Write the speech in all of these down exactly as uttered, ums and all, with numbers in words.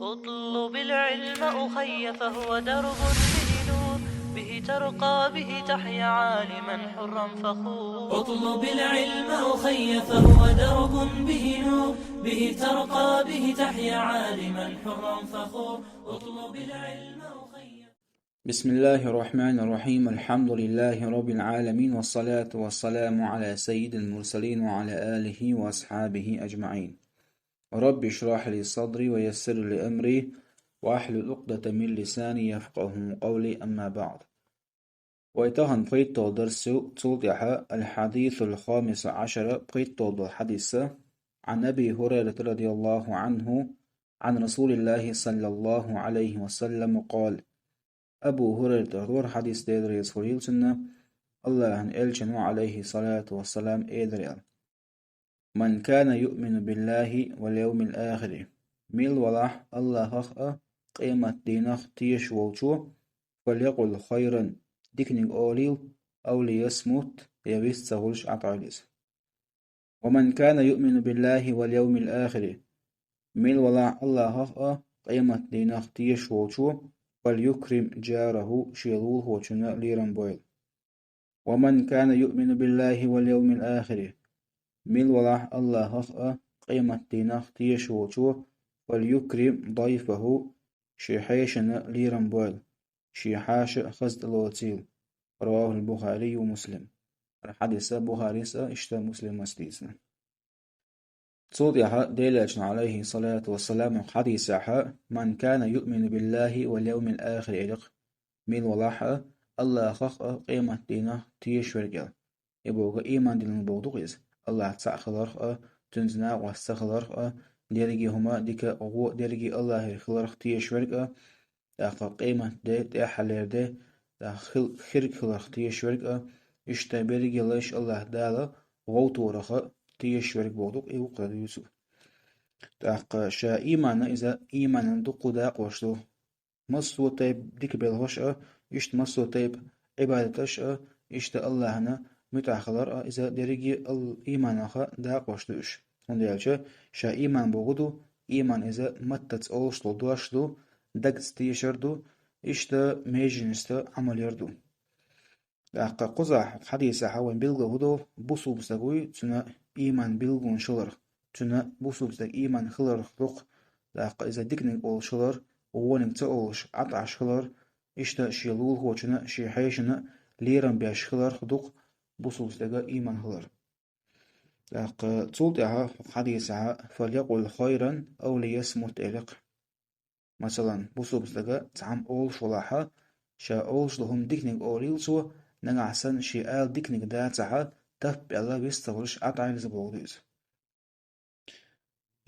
اطلب العلم أخي فهو درب به نور، به ترقى به تحيا عالما حرا فخور. اطلب العلم أخي فهو درب به نور، به ترقى به تحيا عالما حرا فخور. اطلب العلم أخي. بسم الله الرحمن الرحيم. الحمد لله رب العالمين، والصلاة والسلام على سيد المرسلين وعلى آله وأصحابه أجمعين. رب اشرح لي صدري ويسر لي أمري واحلل عقدة من لساني يفقهوا قولي، أما بعد. Вай тахан пхийтталгӀа дарс ю, цул тӀехьа الحديث الخامس عشر, пхийтталгӀа дола хьадис. عن أبي هريرة رضي الله عنه عن رسول الله صلى الله عليه وسلم قال. Абу ХӀурайрата хьадис, Дела реза хуьлийла цунна, АллахӀан Элчано, عليه الصلاة والسلام, элира: من كان يؤمن بالله واليوم الآخر, мила валахь АллахӀах а, къематдийнах тешаш волчо, فليقل خيرا, диканиг олийла, أو ليصمت, я вист ца хуьлуш ӀатӀойла иза. ومن كان يؤمن بالله واليوم الآخر, мила валахь АллахӀах а, къематдийнах тешаш волчо, فليكرم جاره, шен лулахочунна лерам бойла. ومن كان يؤمن بالله واليوم الآخر, мила валахь АллахӀах а, къематдийнах тешаш волчо, فليكرم ضيفه, шен хьешана лерам бойла, шен хьаша хаза тӀелоцийла. رواه البخاري ومسلم. ХӀара хьадис Бухарис а, иштта Муслимас дийцина. Цул тӀехьа Делан Элчано, عليه الصلاة والسلام, хьадисехь: من كان يؤمن بالله واليوم الآخر, элира-кх, мила валахь а АллахӀах а, къематдийнах тешаш верг, аьлла. И бохург иман диллина бохург ду-кх иза. АллахӀ цхьаъ хиларх а, цуьнца накъост ца хиларх а, дерриге хӀума дика, гӀо дерриге АллахӀера хиларх тешаш верг а, тӀаккха къематде, тӀаьххьалера де, тӀаккха хи-, хирг хиларх тешаш верг а, иштта берриге лайш АллахӀ Дала гӀовторах а тешаш верг бохург ду-кх, и вукхо дуьйцу. ТӀаккха ша иман а иза, иманан дуккха дакъош ду. Массо а тайпа дика белхаш а, иштта массо а тайпа Ӏибадаташ а, иштта АллахӀана муьтӀахь хилар а, иза дерриге а ал-, иманах а дакъош ду уьш. ХӀунда аьлча ша иман бохург ду, иман иза маттаца олуш долу дош ду, дагца тешар ду, иштта меженашца Ӏамал яр ду. ТӀаккха кхузахь хьадисехь вайн билгал хӀун ду, бусулба стаг вуй, цуьнан иман билгалонаш хиларх, цуьнан бусулба стаг иман хиларх ду-кх, тӀаккха иза диканиг олуш хилар, вониг ца олуш, ӀатӀаш хилар, иштта шен лулахочунна, шен хьешана лерам беш хиларх ду-кх бусулба стага иман хилар. ТӀаккха цул тӀаьхьа хьадисехь: فليقل خيرا أو ليصمت, элира-кх. Масалан, бусулба стага цхьамма олуш валахь а, ша олуш долу хӀума диканиг олийла цо, нагахь санна шен ала диканиг дацахь а, тап аьлла вист ца хуьлуш ӀатӀойла иза бохург ду иза.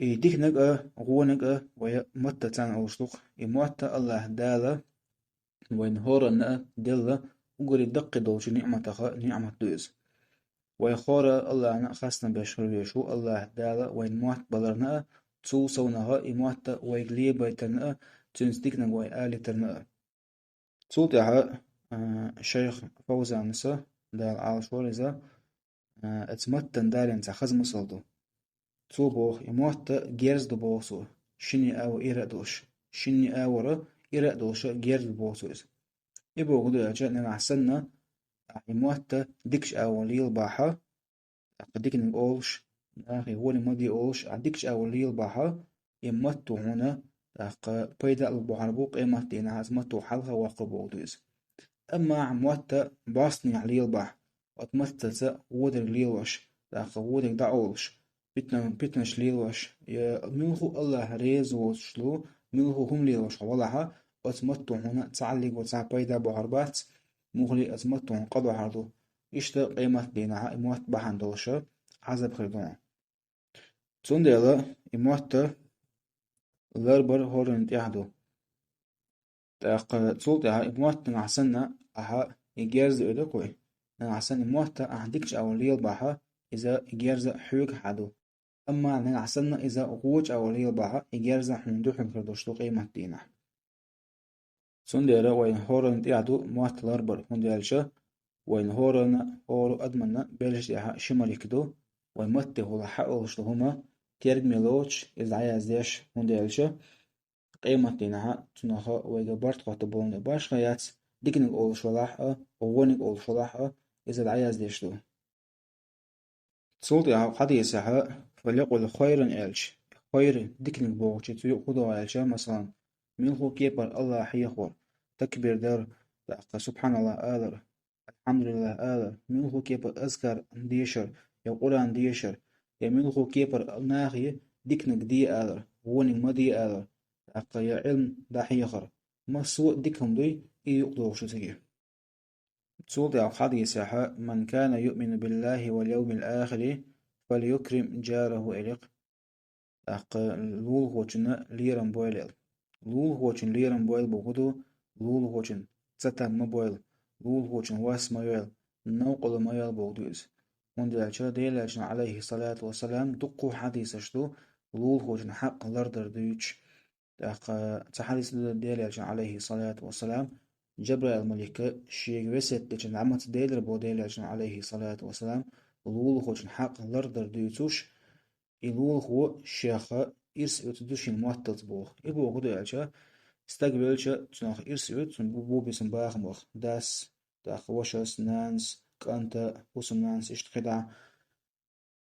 И диканиг а, вониг а вай маттаца цхьаьна олуш ду-кх. И мотт а АллахӀ Дала вайна хӀоранна а делла уггаре даккхий долчу ниӀматах а ниӀмат ду иза. Вай хӀора АллахӀана хастам беш хила везаш ву АллахӀ Дала вайна мотт баларна а, цул совнаха и мотт а вайга лебайтарна а, цуьнца диканиг вай алийтарна а. Цул тӀаьхьа, а, шайх Фавзанас, Дала Ӏалашвойла иза, а, оцу маттана далийна цхьа хаза масал ду. Цо боху, и мотт а герз ду боху цо, шинне а вара ира а долуш, шинне а вара ира а долуш герз ду боху цо иза. И бохург ду аьлча, нагахь санна ахь и мотт а дикачу агӀор лелабахь а, тӀаккха диканиг олуш, нахе вониг ма де олуш, ахь дикачу агӀор лелабахь а, и матто хьуна, тӀаккха пайда а лур бу хьуна бу, къематдийнахь оцу матто хьалха воккхур бохург ду иза. Амма ахь мотт а бӀостанехь лелабахь, оцу маттаца вон дерг лелош, тӀаккха вон дерг дӀаолуш, питна-, питанаш лелош, я муьлхха а АллахӀ реза воцуш долу, муьлхха а хӀума лелош хьо валахь а, оцу матто хьуна цхьаъ лиго цхьа пайда бохьур бац, муххале а оцу матто хьуна къа дохьур ду. Иштта къематдийнахь а и мотт бахьана долуш а Ӏазап хир ду хьуна. Цундела и мотт а ларбар хӀоранна тӀехь ду. ТӀаккха цул тӀаьхьа и мотт нагахь санна ахьа и герз а оьду-кх вай. Нагахь санна и мотт а ахьа дикачу агӀор лелабахь а, иза и герз а хьоьгахь а ду. Амма нагахь санна иза вочу агӀор лелабахь а, и герз а хьуна дуьхьал хир долуш ду къематдийнахь. Цундела вайн хӀоранна тӀехь ду мотт ларбар, хӀунда аьлча вайн хӀоранна, хӀора адаманна белшаш тӀехь ши малик ду, вайн маттехула хьаолуш долу хӀума тергаме лоцуш, иза дӀаяздеш, хӀунда аьлча къематдийнахьа цунах вайга барт хӀотта болу башха яц, диканиг олуш валахь а, вониг олуш валахь а, иза дӀаяздеш ду. Цул тӀаьхьа хьадийсахьа, «Фалякъул хайран» аьлча, хайр диканиг бохучу цу юкъа хӀун до аьлча, масалан, муьлхха кепара АллахӀ хьехор, такбир дар, тӀаккха СубхьаналлахӀ алар, АлхьамдулиллахӀ алар, муьлхха кепара азкар дешар, я Къуръан дешар, я муьлхха кепара нахе диканиг де алар, вониг ма де алар, тӀаккха я Ӏилма дӀахьехар. Массо а дика хӀума дуй и юкъа дохуш ду цига. Цул тӀаьхьа хьадийсахьа, «Ман кана юъмину биллахи вал явмил ахири, фалюкрим джараху», элира. ТӀаккха лулахочунна лерам бойла аьлла. Лулахочунна лерам бойла бохург ду, лулахочунна цатам ма бойла, лулахочунна вас ма йойла, новкъарло ма йойла бохург ду иза. ХӀунда аьлча Делан Элчано, Ӏалайхи салату вассалам, дуккха хьадийсаш ду, лулахочун хьакъ лардар дуьйцуш. ТӀаккха цхьа хьадис ду Делан Элчано, Ӏалайхи салату вассалам, Джабраил малика шега весет дечу дӀа маца делира боху Делан Элчано, Ӏалайхи салату вассалам, лулахочун хьакъ лардар дуьйцуш, и лулахо шех ирс оьцуш ду шен мотталц боху. И бохург ду аьлча, стаг велча, цунах ирс оьцу, цунна бу-, бу-, бисина бахамах, дас, тӀаккха вашас, нанас, кӀанта, хӀусамнанас, иштта кхидӀа.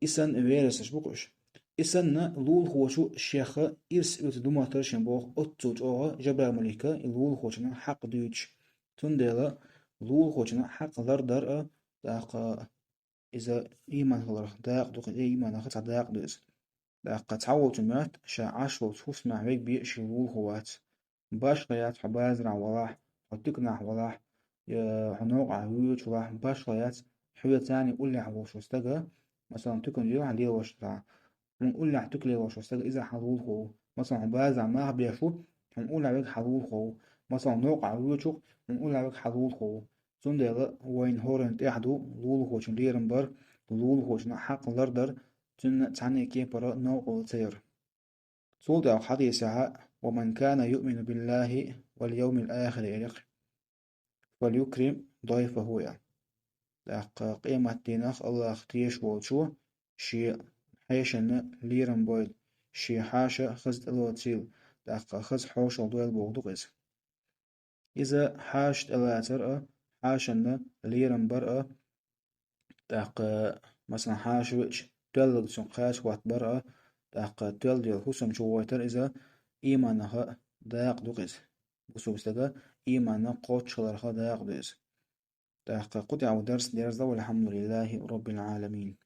И санна верасаш бу-кх уьш. И санна лулахочо шех ирс оьцуш ду моттар шен боху, оццул чӀогӀа Джабраил малика и лулахочун хьакъ дуьйцуш. Цундела лулахочун хьакъ лардар а, тӀаккха иза ийман хиларх дакъа ду, кхин а ийманах цхьа дакъа ду иза. ТӀаккха цхьаволчун моьтту ша Ӏаш волчу хӀусамехь вега бен шен лулахо вац. Башха яц хьо базарахь валахь, хьо туьканахь валахь, я хьо новкъахь воьдуш валахь, башха яц хьоьца цхьаьна уллехь волуш волу стага, масалан, туькана юьйхьехь лелош валахь, хьуна уллехь туька лелош волу стага иза хьан лулахо ву. Масалан, хьо базарахь нах беш ву, хьуна уллехь верг хьан лулахо ву. Масалан, новкъахь воьдуш ву, хьуна уллехь верг хьан лулахо ву. Цундела вайна хӀоранна тӀехь ду лулахочун лерам бар, лулахочун хьакъ лардар, цуьнан цхьанна а кепара новкъарло ца яр. Цул тӀаьхьа хьадийсехьа, «Ва ман кана юъмину биллахи вал явмил ахири», элира, «фалюкрим дайфаху», аьлла. ТӀаккха къематдийнах АллахӀах тешаш волчо шен хьешанна лерам бойла, шен хьаша хаза тӀелоцийла, тӀаккха хаза хьошалгӀа дойла бохург ду-кх иза. Иза хьаша тӀелацар а, хьешанна лерам бар а, тӀаккха, масалан, хьаша веача, тоьлларг цуьнан кхача хӀоттабар а, тӀаккха тоьлла йолу хӀусам чу войтар иза, ийманах дакъа ду-кх иза. Бусулба стага ийманах кхоччуш хиларх дакъа ду иза. ТӀаккха кху тӀехь ву дарс дерза, валхьамдулиллахи роббил Ӏаламин.